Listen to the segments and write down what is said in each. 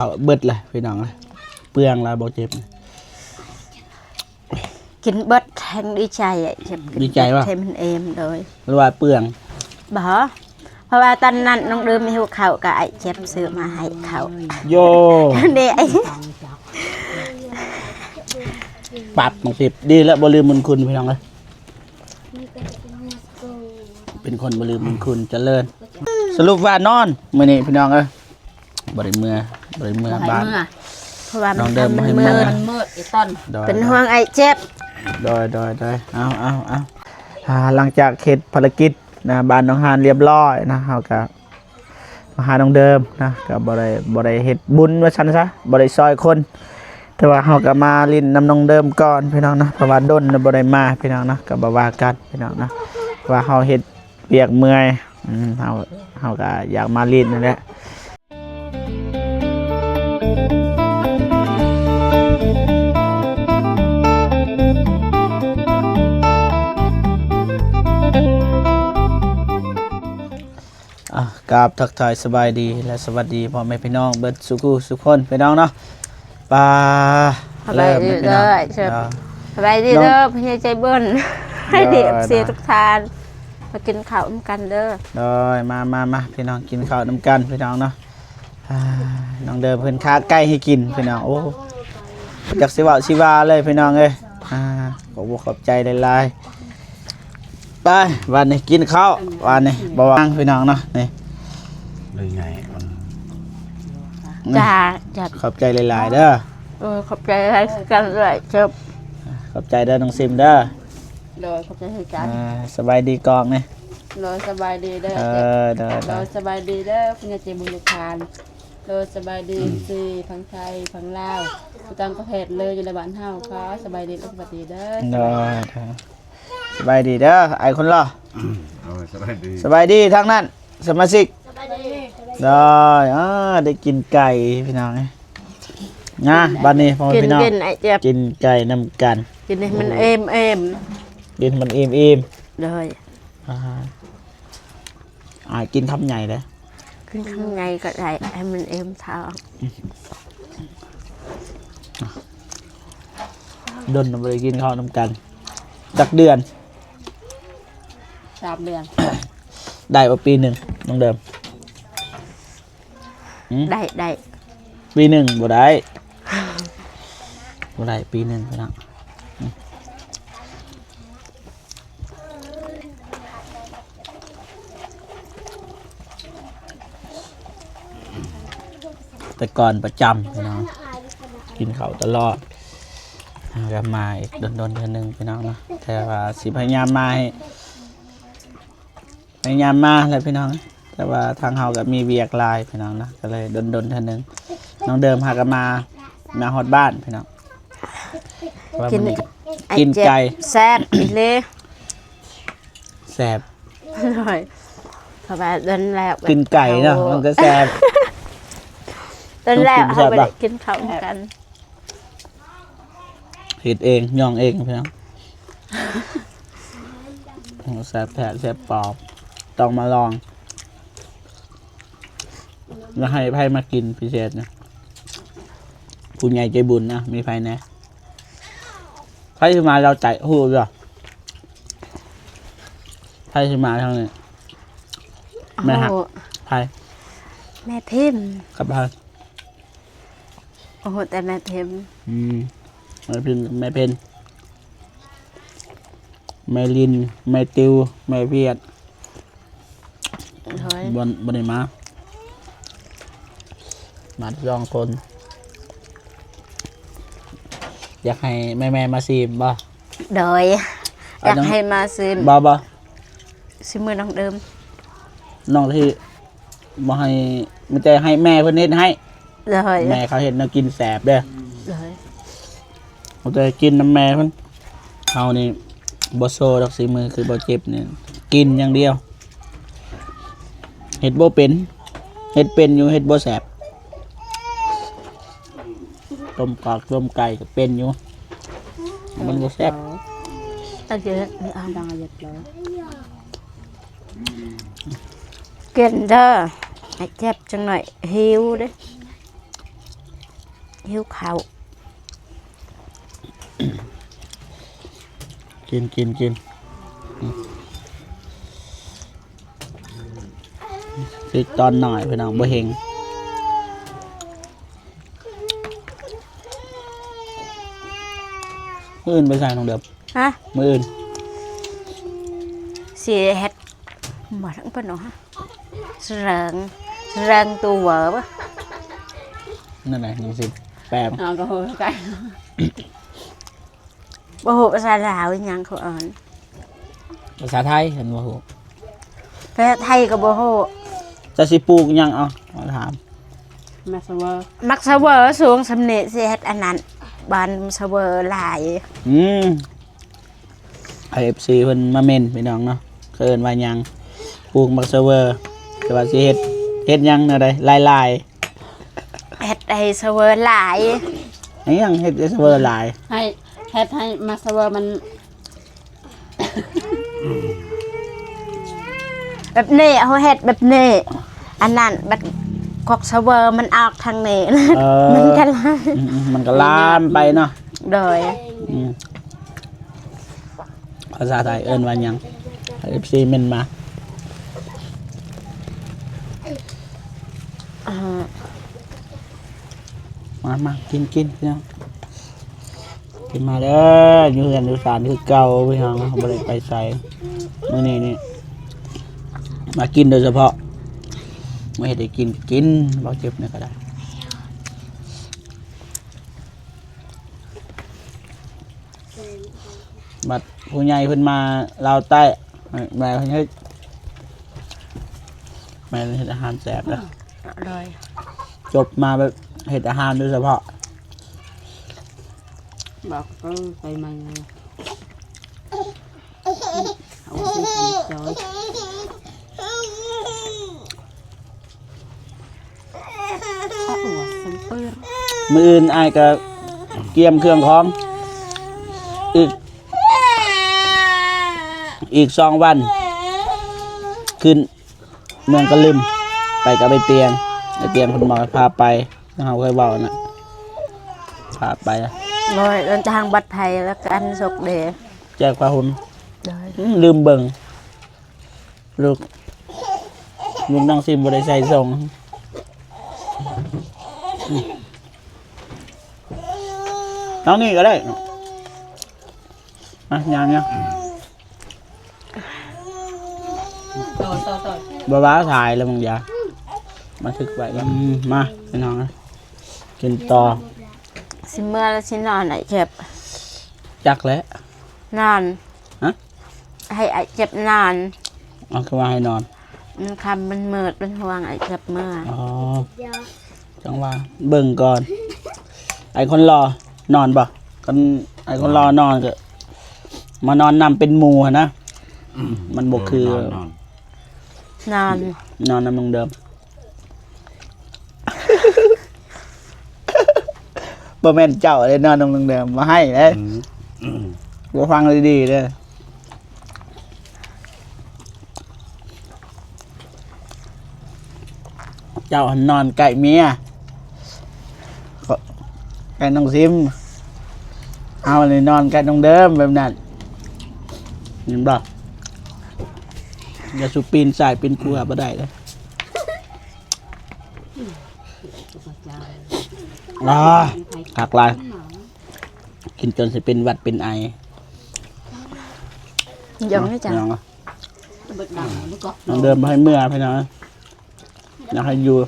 ເອົາເບິດລະພີ່ນ້ອງເອີຍ ເປືອງລະບໍ່ເຈັບ ກິນເບິດແຮງດີໃຈ ເຈັບ ກິນ ດີໃຈວະ ເຮັດໃຫ້ມັນເອມ ໂດຍ ຫຼືວ່າເປືອງ ບໍ່ ເພາະວ່າຕອນນັ້ນນ້ອງເດີມຫິວເຂົ້າ ກໍອ້າຍເຈັບຊື້ມາໃຫ້ເຂົ້າ ໂຢ ນີ້ ປັບມັນສິ ດີແລ້ວບໍ່ລືມບຸນຄຸນພີ່ນ້ອງເອີຍ ເປັນຄົນບໍ່ລືມບຸນຄຸນ ຈະເລີນ ສະຫຼຸບວ່ານອນມື້ນີ້ພີ່ນ້ອງເອີຍ ບໍ່ໄດ້ເມືອ ບໍ່ໄດ້ເມືອ ບໍ່ໃຫ້ ບ້ານ ເມືອ ເພາະວ່າ ນ້ອງເດີມບໍ່ໃຫ້ເມືອ ມັນມືດ ມັນມືດອີຕອນ ໂດຍ ເປັນຫ່ວງອ້າຍເຈັບ ໂດຍ ໂດຍ ໂດຍ ເອົາ ເອົາ ເອົາ ອ່າ ຫຼັງຈາກເຮັດພາລະກິດນະ ບ້ານໜອງຫານລຽບລ້ອຍນະ ເຮົາກະມາຫານ້ອງເດີມນະ ກະບໍ່ໄດ້ ບໍ່ໄດ້ເຮັດບຸນວ່າຊັ້ນຊະ ບໍ່ໄດ້ຊ່ອຍຄົນ ແຕ່ວ່າເຮົາກະມາຫຼິ້ນນຳນ້ອງເດີມກ່ອນພີ່ນ້ອງນະ ເພາະວ່າດົນນະບໍ່ໄດ້ມາພີ່ນ້ອງນະ ກະບໍ່ວ່າກັນພີ່ນ້ອງນະ ເພາະວ່າເຮົາເຮັດ ວຽກເມື່ອຍ ອືມ ເຮົາ ເຮົາກະຢາກມາຫຼິ້ນນັ້ນແຫຼະ ອ່າ ກາບທັກທາຍສະບາຍດີ ແລະ ສະຫວັດດີພໍ່ແມ່ພີ່ນ້ອງເບິດສູ່ຄູ່ສູ່ຄົນພີ່ນ້ອງເນາະ ປາ ສະບາຍດີເດີ ເລີ່ມເລີຍພີ່ນ້ອງ ສະ ອ່າ ສະບາຍດີເດີ ໂດຍ ພໍ່ໃຫຍ່ໃຈບຸນ ໂດຍ ເອັຟຊີ ໂດຍ ທຸກທ່ານ ມາກິນເຂົ້ານຳກັນເດີ ໂດຍ ມາ ມາ ມາ ພີ່ນ້ອງກິນເຂົ້ານຳກັນພີ່ນ້ອງເນາະ ອ່າ ນ້ອງເດີເພິ່ນຄາໄກ່ໃຫ້ກິນພີ່ນ້ອງ ໂອ້ ຈັກຊິເວົ້າຊິວ່າເລີຍພີ່ນ້ອງເອີຍ ອ່າ ຂອບອົກຂອບໃຈຫຼາຍໆ ໄປ ບາດນີ້ກິນເຂົ້າ ບາດນີ້ ບໍ່ວ່າງພີ່ນ້ອງເນາະ ນີ້ ເລີຍໃຫຍ່ ນີ້ ຈ້າ ຂອບໃຈຫຼາຍໆເດີ ເອີ ຂອບໃຈຫຼາຍຄືກັນເອື້ອຍ ເຈັບ ຂອບໃຈເດີນ້ອງຊິມເດີ ໂດຍ ຂອບໃຈຄືກັນ ອ່າ ສະບາຍດີກອງນີ້ ໂດຍ ສະບາຍດີເດີ ເອີ ເຈັບ ໂດຍ ໂດຍ ໂດຍ ສະບາຍດີເດີ ຜູ້ໃຫຍ່ໃຈບຸນທຸກທ່ານ ໂດຍ ສະບາຍດີ ອືມ ເອັຟຊີ ຝັ່ງໄທ ຝັ່ງລາວ ຢູ່ຕ່າງປະເທດເລີຍ ຢູ່ໃນບ້ານເຮົາ ຂໍສະບາຍດີ ແລະ ສະຫວັດດີເດີ ໂດຍ ໂດຍ ສະບາຍດີເດີ ອ້າຍຄົນຫຼໍ່ ໂດຍ ສະບາຍດີ ສະບາຍດີທາງນັ້ນ ສະມາຊິກ ສະບາຍດີ ໂດຍ ອ່າ ໄດ້ກິນໄກ່ພີ່ນ້ອງເອີຍ ນະ ບາດນີ້ພໍ່ແມ່ພີ່ນ້ອງ ກິນ ກິນ ອ້າຍເຈັບ ກິນໄກ່ນຳກັນ ກິນໃຫ້ມັນເອມໆ ກິນໃຫ້ມັນອີ່ມໆ ໂດຍ ອ່າ ອ້າຍກິນຄຳໃຫຍ່ເດີ້ ກິນຄຳໃຫຍ່ກໍໄດ້ ໃຫ້ມັນເອມທ້ອງ ດົນບໍ່ໄດ້ກິນເຂົ້ານຳກັນ ຈັກເດືອນ ສາມເດືອນ ໄດ້ບໍ່ປີໜຶ່ງ ນ້ອງເດີມ ຫືມ ໄດ້ ໄດ້ ປີໜຶ່ງບໍ່ໄດ້ ບໍ່ໄດ້ປີໜຶ່ງພີ່ນ້ອງ ແຕ່ກ່ອນປະຈຳພີ່ນ້ອງ ກິນເຂົ້າຕະຫຼອດ ຫາກັນມາອີກດົນໆເທື່ອໜຶ່ງພີ່ນ້ອງເນາະ ແຕ່ວ່າຊິພະຍາຍາມມາໃຫ້ ພະຍາຍາມມາແຫຼະພີ່ນ້ອງ ແຕ່ວ່າທາງເຮົາກໍມີວຽກຫຼາຍພີ່ນ້ອງເນາະ ກໍເລີຍດົນໆເທື່ອໜຶ່ງ ນ້ອງເດີມຫາກໍມາ ມາຮອດບ້ານພີ່ນ້ອງ ວ່າມື້ນີ້ ກິນໄກ່ ແຊບອີ່ຫຼີ ແຊບ ໂດຍ ເພາະວ່າດົນແລ້ວ ກິນໄກ່ເນາະ ມັນກໍແຊບ ດົນແລ້ວເຮົາບໍ່ໄດ້ກິນເຂົ້ານຳກັນ ເຮັດເອງ ຍ່ອງເອງພີ່ນ້ອງ ແຊບແທ້ແຊບປອມ ຕ້ອງມາລອງ ແລ້ວໃຫ້ໃຜມາກິນພິເສດນະ ຜູ້ໃຫຍ່ໃຈບຸນນະ ມີໃຜແດ່ ໃຜຊິມາລາວໃຕ້ ຮູ້ຢູ່ບໍ່ ໃຜຊິມາທາງນີ້ ແມ່ຮັກ ໃຜ ແມ່ພິມ ກັບໃຜ ໂອ້ໂຫ ແຕ່ແມ່ພິມ ອືມ ແມ່ພິມ ແມ່ເພັນ ແມ່ລິນ ແມ່ຕິວ ແມ່ວຽດ ໂດຍ ບໍ່ ບໍ່ໄດ້ມາ ມາສອງຄົນ ຢາກໃຫ້ແມ່ໆມາຊີມບໍ່? ໂດຍ ຢາກໃຫ້ມາຊີມ ບໍ່ ບໍ່ ຊີມມືນ້ອງເດີມ ນ້ອງທີ່ບໍ່ໃຫ້ ມີແຕ່ໃຫ້ແມ່ເພິ່ນເຮັດໃຫ້ ໂດຍ ແມ່ເຂົາເຮັດແນວກິນແຊບເດ້ ໂດຍ ເອົາແຕ່ກິນນຳແມ່ເພິ່ນ ເຮົານີ້ບໍ່ໂຊດອກສີມືຄືບໍ່ເຈັບນີ້ ກິນຢ່າງດຽວ ເຮັດບໍ່ເປັນ ເຮັດເປັນຢູ່ ເຮັດບໍ່ແຊບ ຕົ້ມກອກຕົ້ມໄກ່ກໍເປັນຢູ່ ມັນບໍ່ແຊບ ຕັ້ງໃຈເຮັດ ເອົາດັງເຮັດແລ້ວ ກິນເດີ ໃຫ້ເຈັບຈັກໜ້ອຍ ຫິວເດ້. ຫິວເຂົ້າ. ກິນ ກິນ ກິນ. ຊິຕອນໜ້ອຍ ພີ່ນ້ອງ ບໍ່ເຫັງ. ມື້ອື່ນໄປໃສນ້ອງເດີມ? ຮະ? ມື້ອື່ນ ຊິເຮັດ ບໍ່ທັງເພິ່ນເນາະ ສະແລງ ສະແລງໂຕເວີ ນັ້ນແຫຼະ ໜຶ່ງສິບແປດ ເອົາ ກໍຮູ້ຄືກັນ. ບໍ່ຮູ້ພາສາລາວອີຫຍັງເຂົາເອີ້ນ. ພາສາໄທເພິ່ນບໍ່ຮູ້. ພາສາໄທກໍບໍ່ຮູ້. ຈະຊິປູກຫຍັງ ເອົາ ມາຖາມ. ໝາກສະເວີ ໝາກສະເວີສູງສ່ຳນີ້ ຊິເຮັດອັນນັ້ນ ບານສະເວີຫຼາຍ. ອືມ ໃຫ້ເອັຟຊີເພິ່ນມາເມັ້ນ ພີ່ນ້ອງເນາະ ເຂົາເອີ້ນວ່າຫຍັງ ປູກໝາກສະເວີ ແຕ່ວ່າຊິເຮັດ ເຮັດຫຍັງແນວໃດ ຫຼາຍໆ. ເຮັດໃຫ້ສະເວີຫຼາຍ. ອີຫຍັງເຮັດໃຫ້ສະເວີຫຼາຍ? ໃຫ້ ເຮັດໃຫ້ໝາກສະເວີມັນ ແບບນີ້ ເຮົາເຮັດແບບນີ້ ອັນນັ້ນ ບັດຂອກສະເວີມັນອອກທາງນີ້ ເອີ ມັນກໍລາມ ອືມໆ ມັນກໍລາມໄປເນາະ. ໂດຍ ອືມ. ພາສາໄທເອີ້ນວ່າຫຍັງ? ເອັຟຊີເມັ້ນມາ. ອ່າ ມາ ມາ ກິນ ກິນ ພີ່ນ້ອງ ກິນມາເດີ. ຢູ່ເຮືອນຢູ່ຊານຄືເກົ່າ ພີ່ນ້ອງ ບໍ່ໄດ້ໄປໃສ. ມື້ນີ້ນີ້ມາກິນໂດຍສະເພາະ ມາເຮັດໃຫ້ກິນ ກິນ ບໍ່ເຈັບນີ້ກໍໄດ້. ບັດຜູ້ໃຫຍ່ເພິ່ນມາລາວໃຕ້ ແມ່ເພິ່ນເຮັດ ແມ່ເພິ່ນເຮັດອາຫານແຊບເດີ. ອະ ອະລ່ອຍ. ຈົບມາແບບເຮັດອາຫານໂດຍສະເພາະ. ບອກເອີ ໄປໃໝ່ເລີຍ. ມື້ອື່ນອ້າຍກໍກຽມເຄື່ອງຂອງ ອີກ ອີກສອງວັນ ຂຶ້ນເມືອງກະລຶມ ໄປກັບໄອ້ຕຽງ. ໄອ້ຕຽງເພິ່ນບອກໃຫ້ພາໄປ ເຮົາເຄີຍເວົ້ານະ ພາໄປ. ໂດຍ ເດີນທາງປອດໄພ ແລ້ວກໍອັນໂຊກດີ. ແຈກຜ້າຫົ່ມ. ໂດຍ. ອືມ ລືມເບິ່ງ ລູກ ລູກນ້ອງຊິມບໍ່ໄດ້ໃສ່ສົ່ງ. ອືມ ເອົານີ້ກໍໄດ້. ອ່ະ ຍ່າງໆ. ຕໍ່ ຕໍ່ ຕໍ່ ບໍ່ວ່າຖ່າຍແລ້ວບາງຢ່າງ ບັນທຶກໄວ້ກ່ອນ. ອືມ ມາ ພີ່ນ້ອງ ກິນຕໍ່. ຊິເມືອແລ້ວຊິນອນ ອ້າຍເຈັບ. ຈັກແຫຼະ ນອນ. ຮະ? ໃຫ້ອ້າຍເຈັບນອນ. ເອົາ ຄືວ່າໃຫ້ນອນ? ມັນຄ່ຳມັນມືດ ເປັນຫ່ວງອ້າຍເຈັບເມືອ. ອໍ ຈັ່ງວ່າເບິ່ງກ່ອນ ໄອ້ຄົນຫຼໍ່ນອນບໍ່? ຄັນໄອ້ຄົນຫຼໍ່ນອນກໍມານອນນຳເປັນໝູ່ຫັ້ນນະ. ອືມ ມັນບໍ່ຄື ນອນ ນອນ ນອນ ນອນນຳນ້ອງເດີມ. ບໍ່ແມ່ນເຈົ້າເດ້ນອນນຳນ້ອງເດີມ ບໍ່ໃຫ້ເດ້. ອືມ ບໍ່ຟັງດີໆເດ້. ເຈົ້າຫັ້ນນອນໃກ້ເມຍ ໃກ້ນ້ອງຊິມ ເຮົານີ້ນອນໃກ້ນ້ອງເດີມແບບນັ້ນ ເຫັນບໍ່? ຢ່າສູ່ປີນຊ້າຍປີນຂວາບໍ່ໄດ້ເດ້. ອ່າ ຄັກຫຼາຍ ກິນຈົນຊິເປັນຫວັດເປັນໄອ. ຢອງນີ້ຈ້ະ ນ້ອງເດີມບໍ່ໃຫ້ເມືອ ພີ່ນ້ອງ. ຢາກໃຫ້ຢູ່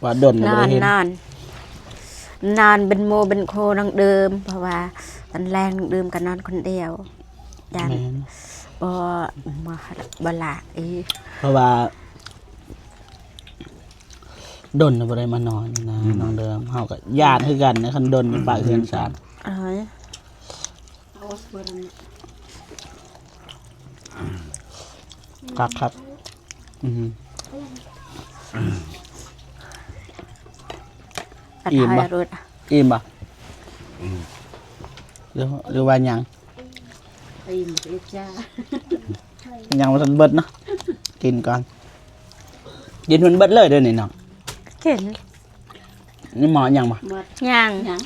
ວ່າດົນບໍ່ໄດ້ເຫັນ. ນອນ ນອນເປັນໝູ່ເປັນຄູ່ນ້ອງເດີມ ເພາະວ່າຕອນແລງນ້ອງເດີມກໍນອນຄົນດຽວ ຢ້ານ ແມ່ນ ບໍ່ ບໍ່ ບໍ່ລະອີ ເພາະວ່າດົນບໍ່ໄດ້ມານອນນະ. ອືມ ນ້ອງເດີມ ເຮົາກໍຢ້ານຄືກັນນະ ຄັນດົນຢູ່ປາກເຮືອນຊານ. ເອີຍ ຄັກໆ. ອືມ ອີ່ມບໍ່? ອີ່ມບໍ່? ອືມ ຫຼື ຫຼືວ່າຍັງ? ອີ່ມ ອິດຈາ ຍັງບໍ່ທັນເບິດເນາະ ກິນກ່ອນ. ກິນມັນເບິດເລີຍເດີນີ້ນ້ອງ ກິນ. ນີ້ໝໍຍັງບໍ່? ຍັງ ຍັງ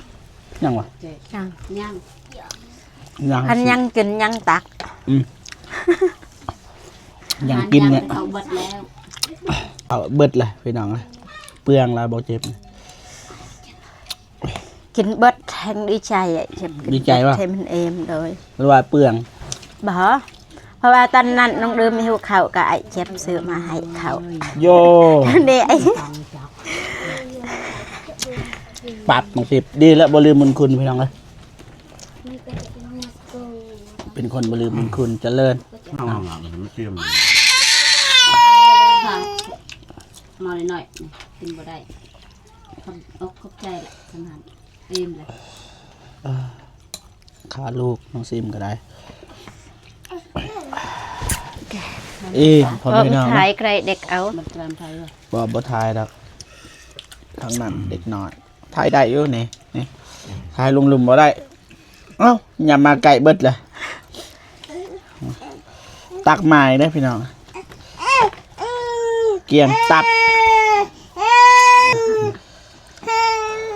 ຍັງບໍ່? ຍັງ ຍັງ ຍັງ ຄັນຍັງກິນຍັງຕັກ ອືມ ຍັງກິນເນາະ ເຂົາເບິດແລ້ວ ເຂົາເບິດແລ້ວພີ່ນ້ອງເອີຍ ເປືອງແລ້ວບໍ່ເຈັບ ກິນເບິດແຮງດີໃຈ ເຈັບ ດີໃຈວະ ໃຫ້ມັນເອີມ ໂດຍ ຫຼືວ່າເປືອງ? ບໍ່ ເພາະວ່າຕອນນັ້ນນ້ອງເດີມຫິວເຂົ້າ ກໍອ້າຍເຈັບຊື້ມາໃຫ້ເຂົ້າ ໂຢ ນີ້ ປັບ ມັນສິ ດີແລ້ວບໍ່ລືມບຸນຄຸນພີ່ນ້ອງເອີຍ ເປັນຄົນບໍ່ລືມບຸນຄຸນ ຈະເລີນ ເອົາ ເອົາ ເອົາ ເມາໜ້ອຍໆ ກິນບໍ່ໄດ້ ຂອບອົກຂອບໃຈແຫຼະ ສຳພັນ ອີ່ມແລ້ວ ເອີ ຂ້າລູກນ້ອງຊິມກໍໄດ້ ອີ່ມ ພໍ່ແມ່ພີ່ນ້ອງ ຖ່າຍໃກ້ເດັກເອົາ ບໍ່ ບໍ່ຖ່າຍດອກ ທາງນັ້ນເດັກນ້ອຍ ຖ່າຍໄດ້ຢູ່ນີ້ ນີ້ ຖ່າຍລົງລຸ່ມບໍ່ໄດ້ ເອົ້າ ຫຍັບມາໃກ້ເບິດລະ ຕັກມາອີກເດີພີ່ນ້ອງ ກຽງຕັບ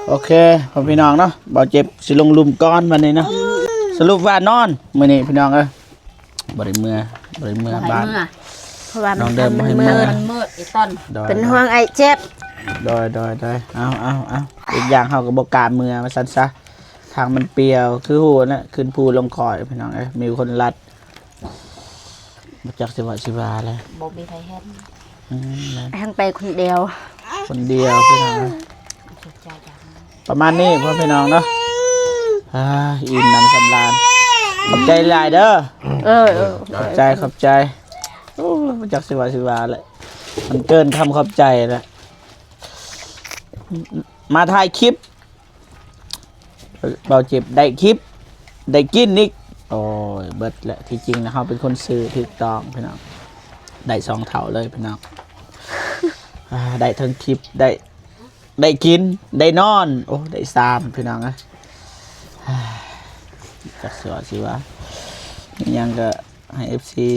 ໂອເຄ ພໍ່ແມ່ພີ່ນ້ອງເນາະ ບ່າວເຈັບຊິລົງລຸ່ມກ່ອນບັດນີ້ເນາະ ສະຫຼຸບວ່ານອນມື້ນີ້ພີ່ນ້ອງເອີຍ ບໍ່ໄດ້ເມືອ ບໍ່ໄດ້ເມືອ ບໍ່ໃຫ້ ບ້ານ ເມືອ ເພາະວ່າ ນ້ອງເດີມບໍ່ໃຫ້ເມືອ ມັນມືດ ມັນມືດອີຕອນ ໂດຍ ເປັນຫ່ວງອ້າຍເຈັບ ໂດຍ ໂດຍ ໂດຍ ເອົາ ເອົາ ເອົາ ອີກຢ່າງເຮົາກໍບໍ່ກ້າເມືອວ່າຊັ້ນຊະ ທາງມັນປ່ຽວ ຄືຮູ້ນະ ຂຶ້ນພູລົງຄອຍ ພີ່ນ້ອງເອີຍ ມີຄົນລັດ ບໍ່ຈັກຊິເວົ້າຊິວ່າແລ້ວ ບໍ່ມີໃຜເຫັນ ອືມ ແມ່ນ ແຮງໄປຄົນດຽວ ຄົນດຽວ ພີ່ນ້ອງເອີຍ ປະມານນີ້ພໍ່ແມ່ພີ່ນ້ອງເນາະ ອ່າ ອີ່ມໜຳສຳລານ ຂອບໃຈຫຼາຍເດີ ເອີ ເອີ ຂອບໃຈ ຂອບໃຈ ໂອ້ ບໍ່ຈັກຊິເວົ້າຊິວ່າແຫຼະ ມັນເກີນຄຳຂອບໃຈແລ້ວ ມາຖ່າຍຄລິບ ເບົາເຈັບໄດ້ຄລິບ ໄດ້ກິນອີກ ໂອ້ຍ ເບິດແຫຼະ ທີ່ຈິງນະ ເຮົາເປັນຄົນຊື່ຖືກຕ້ອງພີ່ນ້ອງ ໄດ້ສອງເທົ່າເລີຍພີ່ນ້ອງ ອ່າ ໄດ້ທັງຄລິບ ໄດ້ ໄດ້ກິນ ໄດ້ນອນ ໂອ້ ໄດ້ສາມພີ່ນ້ອງເອີຍ ຈັກຊິເວົ້າຊິວ່າ ມີຫຍັງກໍໃຫ້ເອັຟຊີ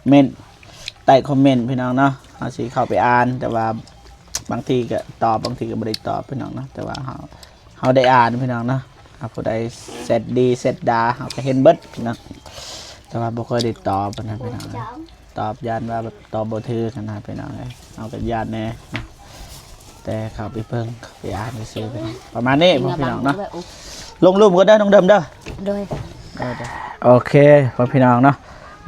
ເມັນໃຕ້ຄອມເມັນພີ່ນ້ອງເນາະ ເຮົາຊິເຂົ້າໄປອ່ານ ແຕ່ວ່າບາງທີກໍຕອບ ບາງທີກໍບໍ່ໄດ້ຕອບພີ່ນ້ອງເນາະ ແຕ່ວ່າເຮົາ ເຮົາໄດ້ອ່ານພີ່ນ້ອງເນາະ ຖ້າຜູ້ໃດແຊັດດີແຊັດດາ ເຮົາກໍເຫັນເບິດພີ່ນ້ອງ ແຕ່ວ່າບໍ່ຄ່ອຍໄດ້ຕອບນະພີ່ນ້ອງ ຕອບຢ້ານວ່າແບບຕອບບໍ່ຖືກຫັ້ນນະພີ່ນ້ອງເອີຍ ເຮົາກໍຢ້ານແດ່ ແຕ່ເຂົ້າໄປເບິ່ງ ເຂົ້າໄປອ່ານຊື່ໆ ປະມານນີ້ພໍ່ແມ່ພີ່ນ້ອງເນາະ ລົງລຸ່ມກ່ອນເດີນ້ອງເດີມເດີ ໂດຍ ໂອເຄ ພໍ່ແມ່ພີ່ນ້ອງເນາະ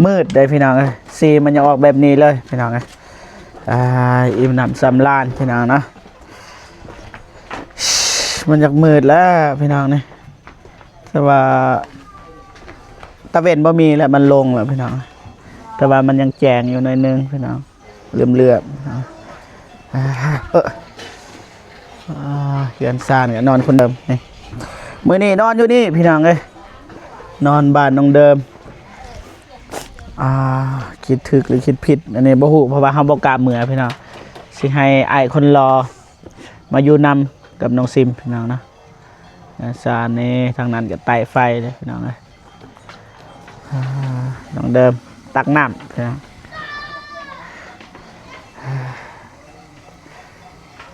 ມືດເດ້ພີ່ນ້ອງເອີຍ ສີມັນຍັງອອກແບບນີ້ເລີຍພີ່ນ້ອງເອີຍ ອ່າ ອີ່ມໜຳສຳລານພີ່ນ້ອງເນາະ ມັນຢາກມືດແລ້ວພີ່ນ້ອງນີ້ ແຕ່ວ່າຕາເວັນບໍ່ມີແລ້ວ ມັນລົງແລ້ວພີ່ນ້ອງ ແຕ່ວ່າມັນຍັງແຈ້ງຢູ່ໜ້ອຍໜຶ່ງພີ່ນ້ອງ ເຫຼື້ອມໆ ອ່າ ເອີ ອ່າ ເຮືອນຊານກໍນອນຄົນເດີມນີ້ ມື້ນີ້ນອນຢູ່ນີ້ພີ່ນ້ອງເອີຍ ນອນບ້ານນ້ອງເດີມ ອ່າ ຄິດຖືກຫຼືຄິດຜິດ ອັນນີ້ບໍ່ຮູ້ ເພາະວ່າເຮົາບໍ່ກ້າເມືອພີ່ນ້ອງ ຊິໃຫ້ອ້າຍຄົນຫຼໍ່ມາຢູ່ນຳກັບນ້ອງຊິມພີ່ນ້ອງເນາະ ອ່າ ຊານນີ້ ທາງນັ້ນກໍໄຕ້ໄຟເດ້ພີ່ນ້ອງເອີຍ ອ່າ ນ້ອງເດີມຕັກນ້ຳພີ່ນ້ອງ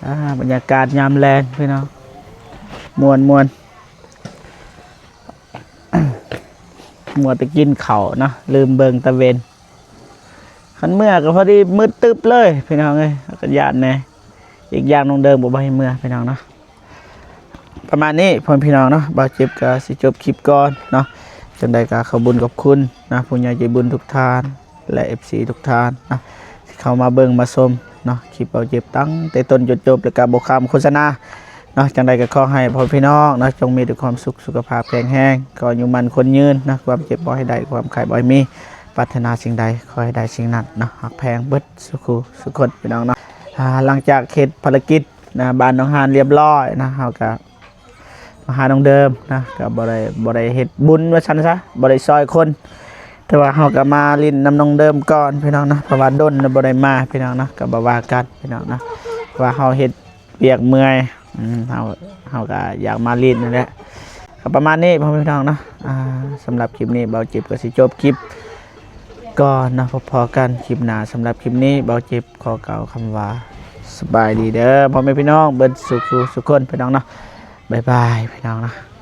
ອ່າ ບັນຍາກາດຍາມແລງພີ່ນ້ອງ ມ່ວນໆ ມັວແຕ່ກິນເຂົ້າເນາະ ລືມເບິ່ງຕາເວັນ ຄັນເມືອກໍພໍດີມືດຕຶບເລີຍພີ່ນ້ອງເອີຍ ເຮົາກໍຢ້ານແດ່ ອີກຢ່າງນ້ອງເດີມກໍບໍ່ໃຫ້ເມືອພີ່ນ້ອງເນາະ ປະມານນີ້ພໍ່ແມ່ພີ່ນ້ອງເນາະ ບ່າວເຈັບກໍຊິຈົບຄລິບກ່ອນເນາະ ຈັ່ງໃດກໍຂອບບຸນຂອບຄຸນນະ ຜູ້ໃຫຍ່ໃຈບຸນທຸກທ່ານ ແລະ ເອັຟຊີທຸກທ່ານເນາະ ທີ່ເຂົ້າມາເບິ່ງມາຊົມເນາະ ຄລິບບ່າວເຈັບຕັ້ງແຕ່ຕົ້ນຈົນຈົບ ແລ້ວກໍບໍ່ຂ້າມໂຄສະນາເນາະ ຈັ່ງໃດກໍຂໍໃຫ້ພໍ່ແມ່ພີ່ນ້ອງເນາະ ຈົ່ງມີແຕ່ຄວາມສຸກ ສຸຂະພາບແຂງແຮງ ຂໍອາຍຸໝັ້ນຂວັນຍືນເນາະ ຄວາມເຈັບບໍ່ໃຫ້ໄດ້ ຄວາມໄຂ້ບໍ່ໃຫ້ມີ ປາດຖະໜາສິ່ງໃດຂໍໃຫ້ໄດ້ສິ່ງນັ້ນເນາະ ຮັກແພງເບິດສູ່ຄູ່ສູ່ຄົນພີ່ນ້ອງເນາະ ອ່າ ຫຼັງຈາກເຮັດພາລະກິດນະ ບ້ານໜອງຫານລຽບຮ້ອຍນະ ເຮົາກໍມາຫານ້ອງເດີມນະ ກໍບໍ່ໄດ້ ບໍ່ໄດ້ເຮັດບຸນວ່າຊັ້ນຊະ ບໍ່ໄດ້ຊ່ອຍຄົນ ແຕ່ວ່າເຮົາກໍມາຫຼິ້ນນຳນ້ອງເດີມກ່ອນພີ່ນ້ອງເນາະ ເພາະວ່າດົນແລ້ວບໍ່ໄດ້ມາພີ່ນ້ອງເນາະ ກໍບໍ່ວ່າກັນພີ່ນ້ອງເນາະ ວ່າເຮົາເຮັດ ວຽກເມື່ອຍ ອືມ ເຮົາ ເຮົາກໍຢາກມາຫຼິ້ນນັ້ນແຫຼະ ກໍປະມານນີ້ພໍ່ແມ່ພີ່ນ້ອງເນາະ ອ່າ ສຳລັບຄລິບນີ້ ບ່າວເຈັບກໍຊິຈົບຄລິບກ່ອນເນາະ ພໍ້ກັນຄລິບໜ້າ ສຳລັບຄລິບນີ້ ບ່າວເຈັບຂໍກ່າວຄຳວ່າ ສະບາຍດີເດີພໍ່ແມ່ພີ່ນ້ອງເບິດສຸຂູສຸຄົນພີ່ນ້ອງເນາະ. ບາຍບາຍພີ່ນ້ອງເນາະ.